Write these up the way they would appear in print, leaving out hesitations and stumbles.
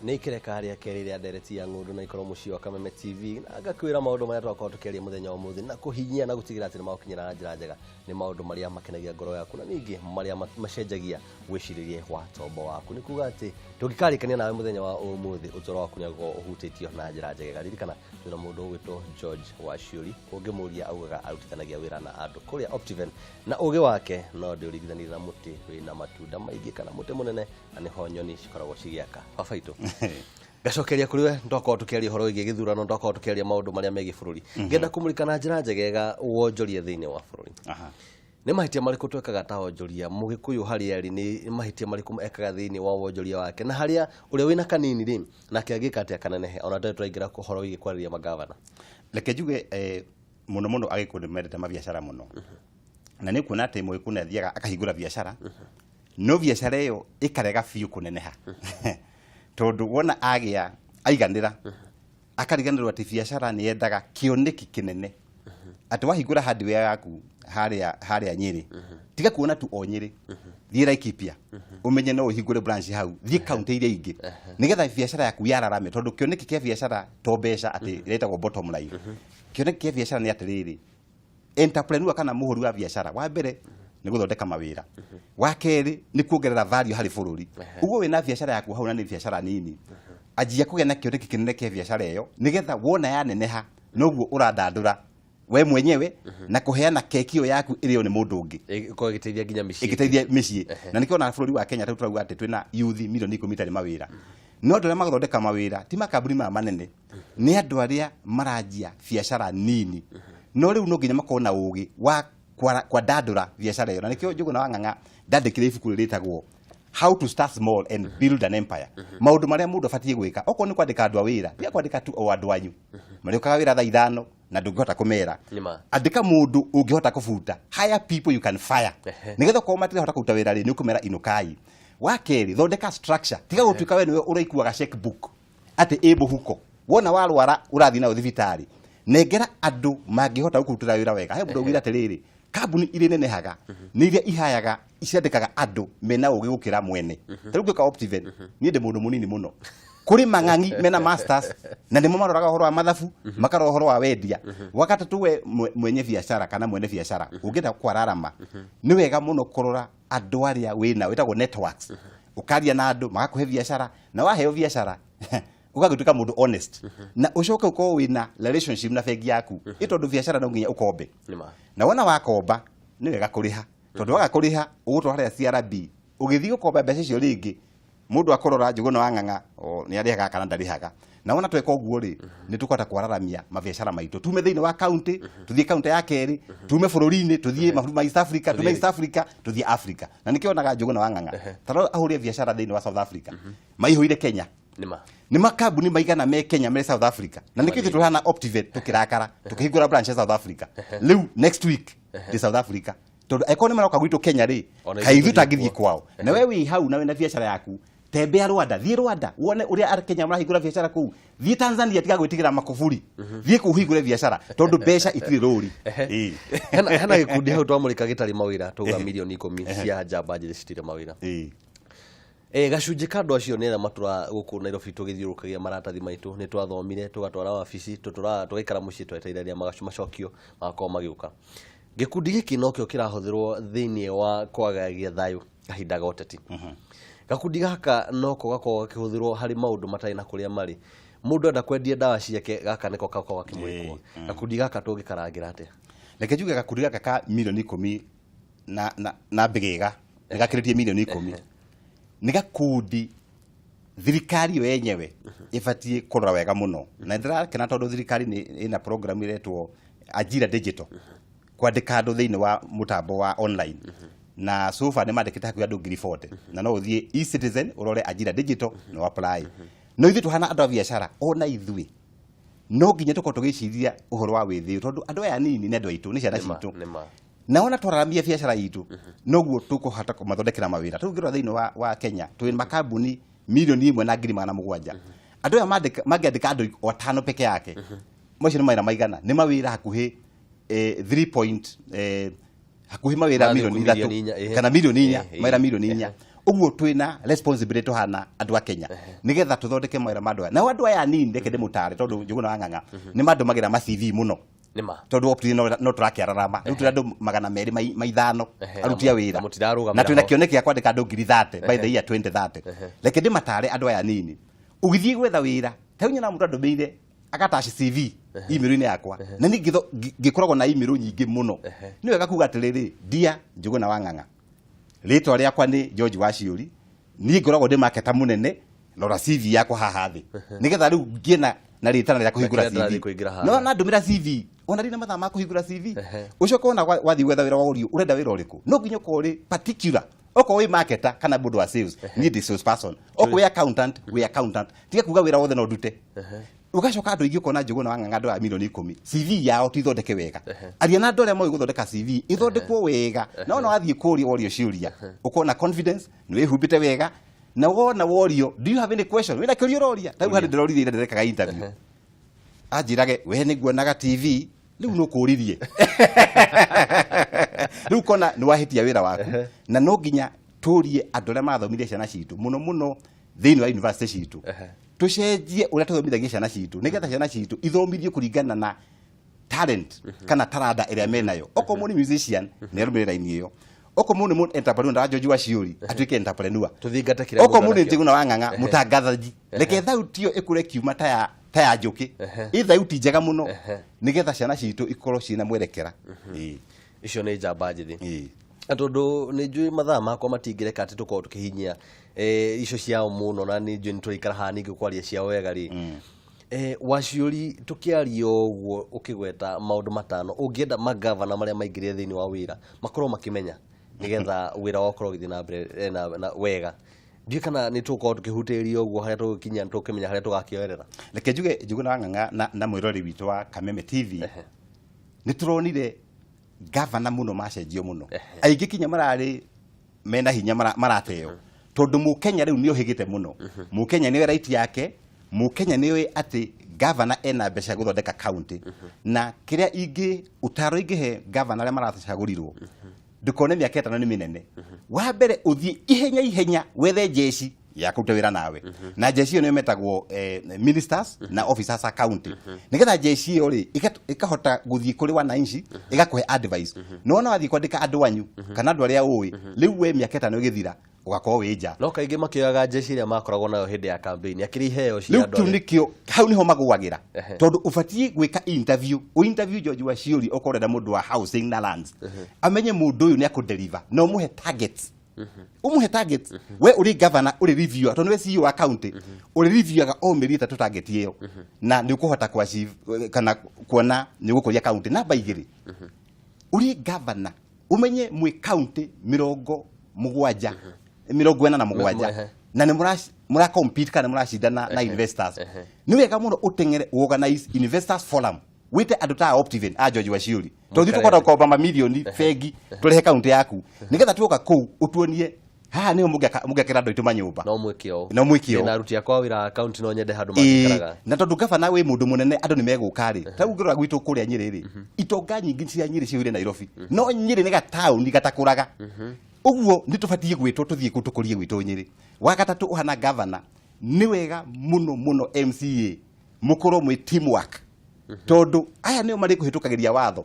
Nĩ ikereka rĩa kerĩ rĩa ndereti ya ng'ũndũ na ikorwo mũciĩ wa Kameme TV, na ngakwĩra maũndũ marĩa twakorwo tũkĩaria mũthenya wa ũmũthĩ na kũhinyia na gũtigĩrĩra atĩ nĩ magũkinyĩra na njĩra njega, nĩ maũndũ marĩa makenagia ngoro yaku na ningĩ marĩa macenjagia wĩcirĩrie wa tombo waku. Nĩ kuga atĩ tũngĩkarĩkania nawe mũthenya wa ũmũthĩ, ũtũũro waku nĩ ũgũkorwo ũhutĩtio na njĩra njegega. Ririkana twĩna mũndũ ũgwĩtwo George Waciũri, ũngĩmũria augaga arutithanagia wĩra na andũ kũrĩa Optiven, na ũgĩ wake no ndĩũringithanirie na mũtĩ wĩna matunda maingĩ kana mũtĩ mũnene na nĩho nyoni cikoragwo cigĩaka. Baba itũ, ngacokeria kũrĩ we, twakorwo tũkĩaria ũhoro wĩgiĩ gĩthurano, twakorwo tũkĩaria maũndũ marĩa megiĩ bũrũri. Ngenda kũmũrika na njĩra njegega wonjoria thĩinĩ wa bũrũri. Nĩ mahĩtia marĩkũ twekaga ta onjoria? Mũgĩkũyũ harĩa arĩ nĩ mahĩtia marĩkũ ekaga thĩinĩ wa wonjoria wake, na harĩa ũrĩa wĩna kanini rĩ, nake angĩka atĩa kanenehe, ona tũtarĩ tũraingĩra ũhoro wĩgiĩ kwarĩria magavana? Reke njuge mũno mũno Agĩkũyũ nĩ mendete mabiacara mũno, na nĩ kuona atĩ Mũgĩkũyũ nĩ athiaga akahingũra biacara, no biacara ĩyo ĩkarega biũ kũneneha, tondũ wona agĩa aiganĩra akariganĩrwo atĩ biacara nĩ yendaga kĩoneki kĩnene, atĩ wahingũra hardware yaku harĩa Nyĩrĩ, tiga kuona tu o Nyĩrĩ, thiĩ Laikipia ũmenye no ũhingũre branch hau, thiĩ kaunti iria ingĩ, nĩgetha biacara yaku yararame, tondũ kĩoneki kĩa biacara to mbeca atĩ ĩretagwo bottom line. Kĩoneki kĩa biacara nĩ atĩrĩrĩ, entrepreneur kana mũhũri wa biacara, wa mbere nĩ gũthondeka mawĩra, wa kerĩ nĩ kuongerera value harĩ bũrũri. Ũguo wĩna biacara yaku hau na nĩ biacara nini, anjia kũgĩa na kĩoneki kĩnene kĩa biacara ĩyo, nĩgetha wona yaneneha noguo ũrandandũra we mwenyewe na kũheana keki ĩyo yaku ĩrĩo nĩ mũndũ ũngĩ. Ĩkorwo ĩgĩteithia nginya mĩciĩ. Ĩgĩteithia mĩciĩ. Na nĩkĩo ona bũrũri wa Kenya rĩu tũrauga atĩ twĩna youth milioni 10 itarĩ mawĩra, no andũ arĩa magathondeka mawĩra ti makambuni maya manene, nĩ andũ arĩa maranjia biacara nini, no rĩu no nginya makorwo na ũgĩ wa kwandandũra biacara ĩyo. Na nĩkĩo Njũgũna wa Ng'ang'a ndandĩkire ibuku rĩtagwo How to Start Small and Build an Empire, maũndũ marĩa mũndũ abatiĩ gwĩka. Okorwo nĩ kwandĩka andũ a wĩra, tiga kwandĩka tu o andũ anyu marĩũkaga wĩra thaa 5 na ndũngĩhota kũmera. Nĩma. Andĩka mũndũ ũngĩhota kũbuta, hire people you can fire, nĩgetha okorwo matirahota kũruta wĩra rĩ, nĩ ũkũmera inũkai. Wa kerĩ, thondeka structure, tiga gũtuĩka we nĩwe ũraikuaga checkbook atĩ ĩ mũhuko, wona warwara ũrathiĩ nayo thibitarĩ. Nengera andũ mangĩhota gũkũrutĩra wĩra wega. He mũndũ augire atĩrĩrĩ, kambuni iria inenehaga nĩ iria ihayaga, ciandĩkaga andũ mena ũgĩ gũkĩra mwene. Ta rĩu ngĩũka Optiven, niĩ ndĩ mũndũ mũnini mũno, kũrĩ mang'ang'i mena masters na nĩmo maroraga ũhoro wa mathabu, makarora ũhoro wa wendia. Wa gatatũ, we mwenye biacara kana mwene biacara ũngĩenda kwararama, nĩ wega mũno kũrora andũ arĩa wĩna wĩtagwo networks, ũkaria na andũ magakũhe biacara, na waheo biacara ũgagĩtuĩka mũndũ honest, na ũcoke ũkorwo wĩna relationship na bengi yaku, ĩ tondũ biacara no nginya ũkombe. Nĩma. Na wona wakomba nĩ wega kũrĩha, tondũ waga kũrĩha ũgũtwara harĩa CRB, ũgĩthiĩ gũkomba mbeca icio rĩngĩ, mũndũ akũrora Njũgũna wa Ng'ang'a o, nĩ arĩhaga kana ndarĩhaga. Na wona tweka ũguo rĩ, nĩ tũkũhota kwararamia mabiacara maitũ, tume thĩinĩ wa kaunti tũthiĩ kaunti ya kerĩ, tume bũrũri-inĩ tũthiĩ mabũrũri ma East Africa, tume East Africa tũthiĩ Africa. Na nĩkĩo onaga Njũgũna wa Ng'ang'a tarora ahũrire biacara thĩinĩ wa South Africa, maihũire Kenya. Nĩma. Nĩ makambuni maigana me Kenya me South Africa? Na nĩkĩo ithuĩ tũhana Optiven tũkĩrakara tũkĩhingũra branch ya South Africa. Rĩu next week ndĩ South Africa, tondũ angĩkorwo nĩ maroka gwitũ Kenya rĩ, Ona kaĩ ithuĩ ithuĩ tũthiĩ tangĩthiĩ kuo. kwao? Na we wĩ hau na wĩna biacara yaku, tembea Rwanda, thiĩ Rwanda wone ũrĩa Kenya marahingũra biacara kũu, thiĩ Tanzania, tiga gwĩtigĩra makuburi, thiĩ kũu ũhingũre biacara, tondũ mbeca itirĩ rũri. Ĩĩ. Hena gĩkundi hau twamũrĩka gĩtarĩ mawĩra, tauga milioni 10 cia njamba njĩthĩ citirĩ mawĩra. Gacunjĩ ka andũ acio nĩ arĩa matũraga gũkũ Nairobi tũgĩthiũrũrũkagia maratathi maitũ, nĩ twathomire tũgatwara wabici, tũtũraga tũgaikara mũciĩ twetereire rĩrĩa macokio magakorwo magĩũka. Gĩkundi gĩkĩ nokĩo kĩrahũthĩrwo thĩinĩ wa kwagagia thayũ kahinda ga ũteti. Gakundi gaka noko gakoragwo gakĩhũthĩrwo harĩ maũndũ matarĩ na kũrĩa marĩ. Mũndũ enda kwendia ndawa ciake, gaka nĩko gakoragwo gakĩmũrĩkwo. Gakundi gaka tũngĩkarangĩra atĩa? Reke njuge gakundi gaka ka milioni 10 na mbĩgĩga nĩ gakĩrĩtie milioni 10, nĩ gakundi thirikari yo yenyewe ĩbatiĩ kũrora wega mũno. Na ndĩrakena tondũ thirikari nĩ ĩna program ĩretwo Ajira Digital, kwandĩka andũ thĩinĩ wa mũtambo wa online, na so far nĩ mandĩkĩte hakuhĩ andũ 40,000. Na no ũthiĩ eCitizen ũrore Ajira Digital na apply. No ithuĩ tũhana andũ a biacara, ona ithuĩ no nginya tũkorwo tũgĩciria ũhoro wa wĩthĩ, tondũ andũ aya nini nĩ andũ aitũ, nĩ ciana Nĩma, citũ. Nĩma. Na ona twararamia biacara itũ, noguo tũkũhota kũmathondekera mawĩra. Rĩu ũngĩrora thĩinĩ wa Kenya, twĩ makambuni 1,700,000. Andũ aya mangĩandĩka andũ o atano peke yake, macio nĩ mawĩra maigana? Nĩ mawĩra hakuhĩ 3 point hakuhĩ mawĩra Marathiĩ milioni kũ ithatũ 4,000,000. Kana 4,000,000. Mawĩra 4,000,000. Ũguo twĩna responsibility tũhana andũ a Kenya nĩgetha tũthondeke mawĩra ma andũ aya. Nao andũ aya anini, reke ndĩmũtare, tondũ Njũgũna wa Ng'ang'a nĩ mandũmagĩra ma CV mũno. Nĩ ma. Tondũ opti no tũrakĩararama rĩu, twĩna andũ 250 aruti a wĩra na mũtirarũgamĩra na twĩna ho. kĩoneki gĩa kwandĩka andũ 30,000 by the year 2030. Reke ndĩmatare andũ aya anini, ũgĩthiĩ gwetha wĩra, ta rĩu nyona mũndũ andũmĩire agataci CV email-inĩ yakwa, na niĩ ngĩkoragwo na email nyingĩ mũno. Nĩ wega kuga atĩrĩrĩ, "Dear Njũgũna wa Ng'ang'a, rĩtwa rĩakwa nĩ George Waciũri, niĩ ngoragwo ndĩ marketer mũnene, rora CV yakwa haha thĩ," nĩgetha rĩu ngĩe na rĩtana rĩa kũhingũra kĩrĩa ndĩrathiĩ CV. kũingĩra haha. No na ndũmĩra CV ona ndina mathaa ma kũhingũra CV. Ũcoke ona wathiĩ gwetha wĩra, worio ũrenda wĩra ũrĩkũ, no nginya ũkorwo ũrĩ particular. Okorwo wĩ marketer kana mũndũ wa sales, niĩ ndĩ sales person. Okorwo wĩ accountant, wĩ accountant. Tiga kuga wĩra wothe no ndute. Ũgacoka andũ aingĩ ũkona, Njũgũna wa Ng'ang'a, andũ a milioni 10, CV yao ti thondeke wega. Aria na andũ arĩa moĩ gũthondeka CV ĩthondekwo wega, na ona wathiĩ kũria worio ciũria, ũkorwo na confidence, nĩ wĩhumbĩte wega, na wona worio, "Do you have any question?" Wĩna kĩũria ũroria. Ta rĩu harĩ ndĩroririe ira ndĩrekaga interview, anjĩrage, "We nĩ nguonaga TV." Rĩu nĩ ũkũririe, rĩu kona nĩ wahĩtia wĩra waku. Na no nginya tũrie andũ arĩa mathomithia ciana citũ mũno mũno thĩinĩ wa university citũ, tũcenjie ũrĩa tũthomithagia ciana citũ, nĩgetha ciana citũ ithomithio kũringana na talent kana taranda ĩrĩa menayo. Okorwo mũndũ nĩ musician, nĩ arũmĩrĩre raini ĩyo. Okorwo mũndũ nĩ mũndũ entrepreneur, ndara George Waciũri atuĩke entrepreneur. Tũthingate kĩrĩa Okorwo mũndũ mũndũ nĩ enakĩo. Njũgũna wa Ng'ang'a mũtangathaji, reke thauti ĩyo ĩkũre kiuma ta ya njũkĩ, ĩ thauti njega mũno, nĩgetha ciana citũ ikorwo ciĩna mwerekera. Ĩĩ. Icio nĩ njamba njĩthĩ. Na tondũ nĩ njũĩ mathaa makwa matingĩreka atĩ tũkorwo tũkĩhinyia icio ciao mũno, na nĩ njũĩ nĩ tũraikara haha ningĩ kwaria ciao wega rĩ, Waciũri, tũkĩaria ũguo ũkĩgweta maũndũ matano ũngĩenda magavana marĩa maingĩrire thĩinĩ wa wĩra makorwo makĩmenya nĩgetha wĩra wao ũkorwo ũgĩthiĩ na mbere na wega, ndiũĩ kana nĩ tũgũkorwo tũkĩhutĩrĩria ũguo harĩa tũgũkinya, nĩ tũkĩmenya harĩa tũgakĩoerera. Reke njuge, Njũgũna wa Ng'ang'a, na mwĩroreri witũ wa Kameme TV, nĩ tũronire gavana mũno macenjio mũno. Aingĩ kinya mararĩ mena hinya marateo, tondũ mũkenya rĩu nĩ ũhĩgĩte mũno. Mũkenya nĩoĩ right yake, mũkenya nĩoĩ atĩ gavana ena mbeca gũthondeka county. Na kĩrĩa ingĩ ũtaro ingĩhe gavana arĩa maracagũrirwo, ndũkone mĩaka 5 nĩ mĩnene. Wa mbere, ũthiĩ ihenya ihenya wethe jeshi ya kũruta wĩra nawe, na jeshi ĩyo nĩyo metagwo ministers na officers a county, nĩgetha jeshi ĩyo rĩ ĩkahota gũthiĩ kũrĩ wananchi, ĩgakũhe advice. No wona wathiĩ kwandĩka andũ anyu kana andũ arĩa ũĩ, rĩu we mĩaka 5 ĩgĩthira ũgakorwo wĩ nja. No kaingĩ makĩoyaga jeshi ĩrĩa makoragwo nayo hĩndĩ ya campaign akĩrĩ iheo cia Rĩu andũ kĩu arĩa- nĩkĩo hau nĩho magũagĩra, tondũ ũbatiĩ gwĩka interview, ũ interview George Waciũri okorwo ũrenda mũndũ wa housing na lands, amenye mũndũ ũyũ nĩ akũdeliver, na ũmũhe targets, ũmũhe targets. We ũrĩ governor, ũrĩ reviewer, tondũ nĩwe CEO wa county, ũrĩ reviewaga o mĩeri 3 target ĩyo, na nĩ ũkũhota ku achieve kana kuona nĩ ũgũkũria county. Namba igĩrĩ, ũrĩ governor ũmenye mwĩ county 74, 47, na nĩ mũra compete kana nĩ mũracindana na investors. Nĩ wega mũno ũteng'ere organize investors forum, wĩte andũ ta Optiven a George Waciũri, tondũ ithuĩ tũkũhota gũkomba mamirioni bengi tũrehe kaunti yaku, nĩgetha tuoka kũu ũtuonie haha nĩho mũngĩakĩra andũ aitũ manyũmba. No mwĩke ũũ. No mwĩke ũũ. Na aruti akwa wĩra a county no nyende handũ mangĩikaraga. Na tondũ gavana wĩ mũndũ mũnene, andũ nĩ megũka rĩ. Ta rĩu ũngĩrora gwitũ kũrĩa Nyĩrĩ rĩ, itonga nyingĩ cia Nyĩrĩ cihũire Nairobi, no Nyĩrĩ nĩ gataũni gatakũraga. Ũguo nĩ tũbatiĩ gwĩtwo tũthiĩ kũu tũkũrie gwitũ Nyĩrĩ. Wa gatatũ, ũhana gavana, nĩ wega mũno mũno MCA mũkorwo mwĩ teamwork, tondũ aya nĩo marĩ kũhĩtũkagĩria watho.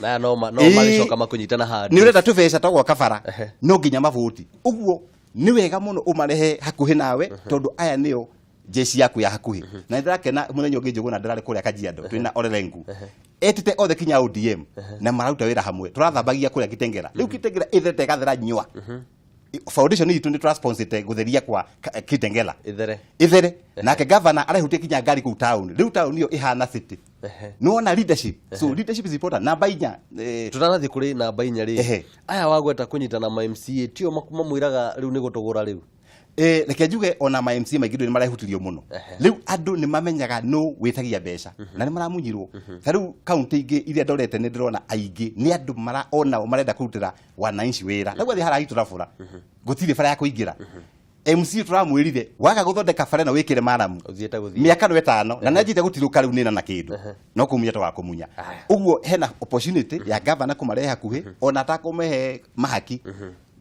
Na aya no marĩcoka makũnyita na handũ. Nĩ ũrenda tũbeca twa gwaka bara, no nginya mavũti. Ũguo nĩ wega mũno ũmarehe hakuhĩ nawe, tondũ aya nĩo jeshi yaku ya hakuhĩ. Na nĩ ndĩrakena, mũthenya ũngĩ, Njũgũna, ndĩrarĩ kũrĩa Kajiado twĩna Olelengu, etĩte othe kinya ODM, na mararuta wĩra hamwe. Tũrathambagia kũrĩa Kitengela. Rĩu Kitengela ĩtherete ĩgathera nyua. Foundation itũ nĩ tũrasponsete gũtheria kwa Kitengela. Ĩthere. Ĩthere. Nake gavana arehutia kinya ngari kũu town. Rĩu town ĩyo ĩhana city. Nĩwona leadership? So leadership is important. Namba inya, Tũtanathiĩ kũrĩ namba inya rĩ, aya wagweta kũnyitana ma MCA tio mamwĩraga rĩu nĩ gũtũgũra rĩu? Reke njuge ona ma MCA maingĩ nĩ marehutirio mũno. Rĩu andũ nĩ mamenyaga nũ wĩtagia mbeca na nĩ maramunyirwo. Ta rĩu kaunti ingĩ iria ndorete, nĩ ndĩrona aingĩ nĩ andũ mara onao marenda kũrutĩra wananchi wĩra. Rĩu athiĩ harĩa itũrabũra gũtirĩ bara ya kũingĩra, MC tũramwĩrire waga gũthondeka bara ĩno wĩkĩre maramu, Ũthiĩte gũthiĩ. mĩaka no 5 na nĩanjĩte gũtirũka rĩu nĩna na kĩndũ no kũmunya tũgakũmunya. Ũguo hena opportunity ya gavana kũmarehe hakuhĩ, ona atakũmehe mahaki.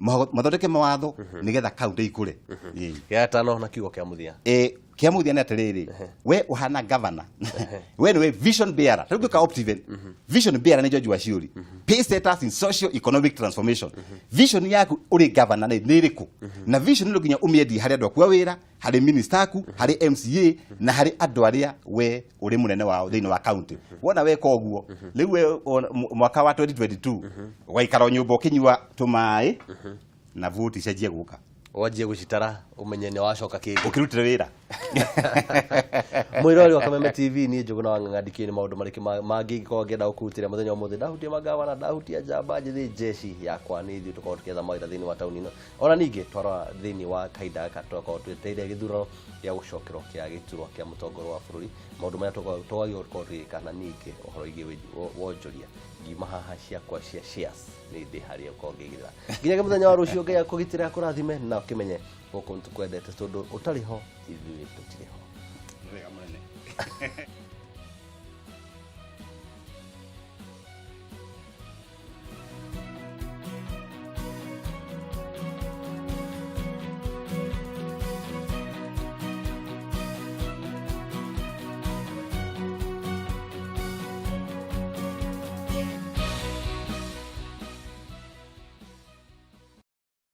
Mathondeke mawatho nĩgetha kaunti ikũre. Ĩĩ. Gĩa gatano na kiugo kĩa mũthia. Kĩa mũthia nĩ atĩrĩrĩ, we ũhana governor, we nĩwe vision bearer. Rĩu ngĩka Optiven, vision bearer nĩ George Wachiuri, pace setters in socio economic transformation. Vision yaku ũrĩ governor nĩ ĩrĩkũ? Na vision nĩ nginya ũmĩendie harĩ andũ aku a wĩra, harĩ minister aku, harĩ MCA na harĩ andũ arĩa we ũrĩ mũnene wao thĩinĩ wa county. Wona weka ũguo, rĩu we mwaka wa 2022 ũgaikara o nyũmba ũkĩnyua tũmaĩ na voti cenjie gũka. Wanjie gũcitara ũmenye nĩ wacoka kĩngĩ. Ũkĩrutĩre wĩra. Mwĩrori wa Kameme TV, niĩ Njũgũna wa Ng'ang'a, ndikĩũĩ nĩ maũndũ marĩkũ mangĩ ingĩkorwo ngĩenda gũkũrutĩra mũthenya ũmũthĩ. Ndahutia magavana, ndahutia njamba njĩthĩ, jeshi yakwa, nĩ ithuĩ tũkorwo tũkĩetha mawĩra thĩinĩ wa taũni ĩno. Ona ningĩ twarora thĩinĩ wa kahinda gaka tũgakorwo twetereire gĩthurano gĩa gũcokerwo kĩa gĩturwa kĩa mũtongoria wa bũrũri, maũndũ marĩa twagĩrĩirwo gũkorwo tũgĩka, na ningĩ ũhoro wĩgiĩ wonjoria. Ngiuma haha ciakwa cia shares nĩ ndĩ harĩa ũkorwo ngĩigĩrĩra. Nginyagia mũthenya wa rũciũ, Ngai akũgitĩre, akũrathime, na ũkĩmenye gũkũ nĩ tũkwendete, tondũ ũtarĩ ho ithuĩ tũtirĩ ho. Nĩ wega mũnene.